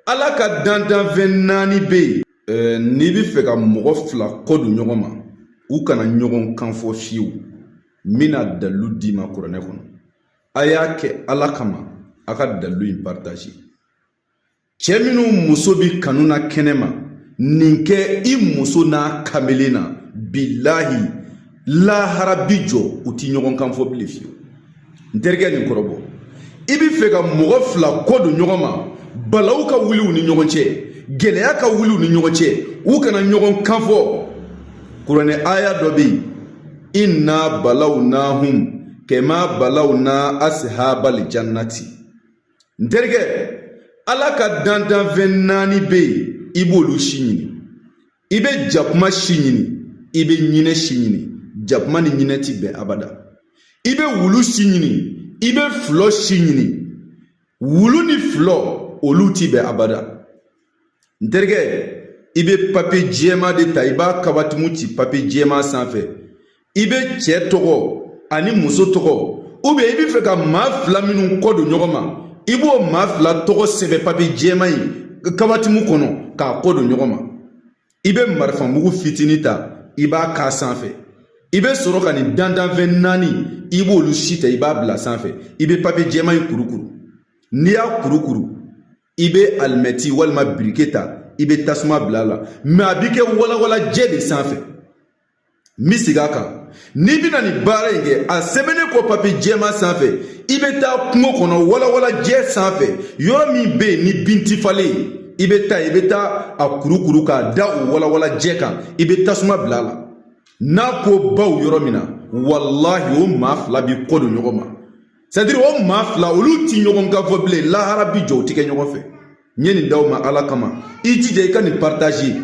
Ala ka dandanfɛn naani bɛ yen. N'i bɛ fɛ ka mɔgɔ fila kɔ don ɲɔgɔn ma, u kana ɲɔgɔn kan fɔ fiyewu, n bɛna dalilu d'i ma kuranɛ kɔnɔ. A y'a kɛ Ala kama, a ka dalilu in partager. Cɛ minnu muso bi kanu na kɛnɛ ma, nin kɛ i muso n'a kamalen na, bilahi lahara bi jɔ, u ti ɲɔgɔn kan fɔ bilen fiyewu. N terikɛ, nin kɔrɔbɔ. I bi fɛ ka mɔgɔ fila kɔ don ɲɔgɔn ma, balawu ka wuli u ni ɲɔgɔn cɛ, gɛlɛya ka wuli u ni ɲɔgɔn cɛ, u kana ɲɔgɔn kan fɔ, kuranɛ aya dɔ bɛ yen: inna balawnahum kama balawna ashabal jannati. N terikɛ, Ala ka dandanfɛn naani bɛ yen, i b'olu si ɲini. I bɛ jakuma si ɲini, i bɛ ɲinɛ si ɲini. Jakuma ni ɲinɛ ti bɛn abada. I bɛ wulu si ɲini, i bɛ filɔ si ɲini. Wulu ni filɔ, olu ti bɛn abada. N terikɛ, i bɛ papiye jɛman de ta, i b'a kabatimu ci papiye jɛman sanfɛ. I bɛ cɛ tɔgɔ ani muso tɔgɔ, i bɛ fɛ ka maa fila minnu kɔ don ɲɔgɔn ma, i b'o maa fila tɔgɔ sɛbɛn papiye jɛman in kabatimu kɔnɔ k'a kɔ don ɲɔgɔn ma. I bɛ marifamugu fitinin ta, i b'a k'a sanfɛ. I bɛ sɔrɔ ka nin dandanfɛn naani, i b'olu si ta, i b'a bila sanfɛ. I bɛ papiye jɛman in kurukuru. N'i y'a kurukuru, i bɛ alimɛti walima birike ta, i bɛ tasuma bila a la, mɛ a bɛ kɛ walawalajɛ de sanfɛ. N bɛ segin a kan: n'i bɛna nin baara in kɛ, a sɛbɛnnen kɔ papiye jɛman sanfɛ, i bɛ taa kungo kɔnɔ, walawalajɛ sanfɛ, yɔrɔ min bɛ yen ni bin ti falen, i bɛ taa, i bɛ taa a kurukuru k'a da o walawalajɛ kan, i bɛ tasuma bila a la. N'a ko baw yɔrɔ min na, walahi, o maa fila b'i kɔ don ɲɔgɔn ma. C'est à dire, o maa fila, olu ti ɲɔgɔn kan fɔ bilen. Lahara bi jɔ, u ti kɛ ɲɔgɔn fɛ. N ye nin d'aw ma Ala kama, i jija i ka nin partager.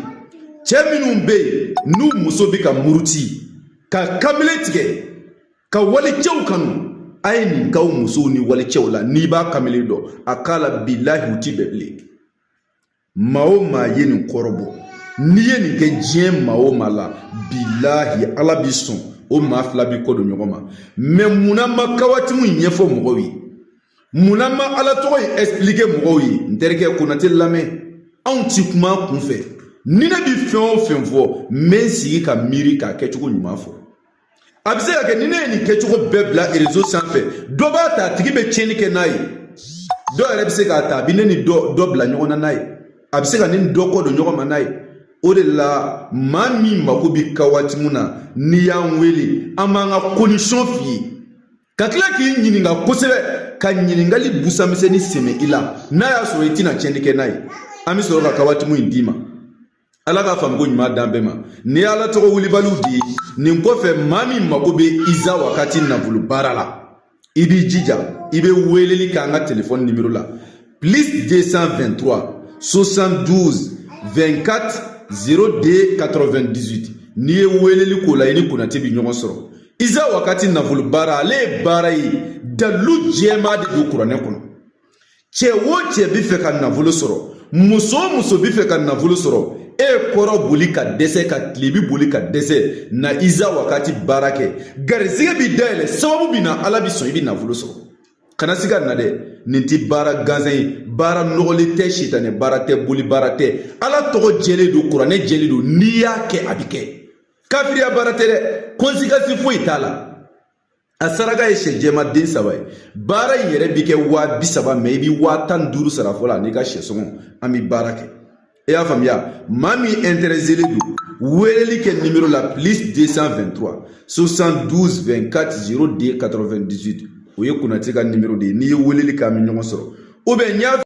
Cɛ minnu bɛ yen n'u muso bɛ ka muruti ka kamalen tigɛ ka walicɛw kanu, a ye nin k'aw musow ni walicɛw la. N'i b'a kamalen dɔn, a k'a la, bilahi, u ti bɛn bilen. Maa o maa ye nin kɔrɔbɔ, n'i ye nin kɛ diɲɛ maa o maa la, bilahi, Ala bi sɔn, o maa fila bi kɔ don ɲɔgɔn ma. Mɛ munna ma kawatimu in ɲɛfɔ mɔgɔw ye? Munna ma Ala tɔgɔ in expliquer mɔgɔw ye? N terikɛ, Konate lamɛn, anw ti kuma kun fɛ. Ni ne bi fɛn o fɛn fɔ, n bɛ n sigi ka miiri k'a kɛcogo ɲuman fɔ. A bɛ se ka kɛ ni ne ye nin kɛcogo bɛɛ bila réseau sanfɛ, dɔ b'a ta, a tigi bɛ tiɲɛni kɛ n'a ye. Dɔw yɛrɛ bɛ se k'a ta, a bɛ ne ni dɔ dɔ bila ɲɔgɔn na n'a ye, a bɛ se ka ne ni dɔ kɔ don ɲɔgɔn ma n'a ye. O de la, maa min mako bɛ kawatimu na, n'i y'an wele, an b'an ka condition f'i ye, ka tila k'i ɲininka kosɛbɛ, ka ɲininkali busamisɛnnin sɛmɛ i la. N'a y'a sɔrɔ i tɛna tiɲɛni kɛ n'a ye, an bɛ sɔrɔ ka kawatimu in d'i ma. Ala k'a faamu ko ɲuman d'an bɛɛ ma. Ni ye Ala tɔgɔ wulibaliw di ye. Nin kɔfɛ, maa min mako bɛ iza wakati nafolo baara la, i b'i jija, i bɛ weleli kɛ an ka telefɔni nimero la: +223 72 24 02 98. N'i ye weleli k'o la, i ni Konate bɛ ɲɔgɔn sɔrɔ. Iza wakati nafolo baara, ale ye baara ye, dalilu jɛman de don kuranɛ kɔnɔ. Cɛ o cɛ bi fɛ ka nafolo sɔrɔ, muso o muso bi fɛ ka nafolo sɔrɔ, e ye kɔrɔ boli ka dɛsɛ, ka tilebi boli ka dɛsɛ, na iza wakati baara kɛ, garisɛgɛ bi dayɛlɛ, sababu bi na, Ala bi sɔn, i bi nafolo sɔrɔ. Kana siga na dɛ, nin ti baara gansan ye, baara nɔgɔlen tɛ, sitanɛ baara tɛ, boli baara tɛ. Ala tɔgɔ jɛlen don, kuranɛ jɛlen don. N'i y'a kɛ, a bi kɛ. Kafiriya baara tɛ dɛ, conséquence foyi t'a la. A saraka ye sɛ jɛma den 3 ye. Baara in yɛrɛ bi kɛ 30 000, mɛ i bi 15 000 sara fɔlɔ ani ka sɛ sɔngɔ, an bi baara kɛ. E y'a faamuya? Maa min intéressé don, weleli kɛ numéro la: +223 72 24 02 98. O ye Konate ka numéro de ye. N'i ye weleli kɛ, an bɛ ɲɔgɔn sɔrɔ. Ou bien n y'a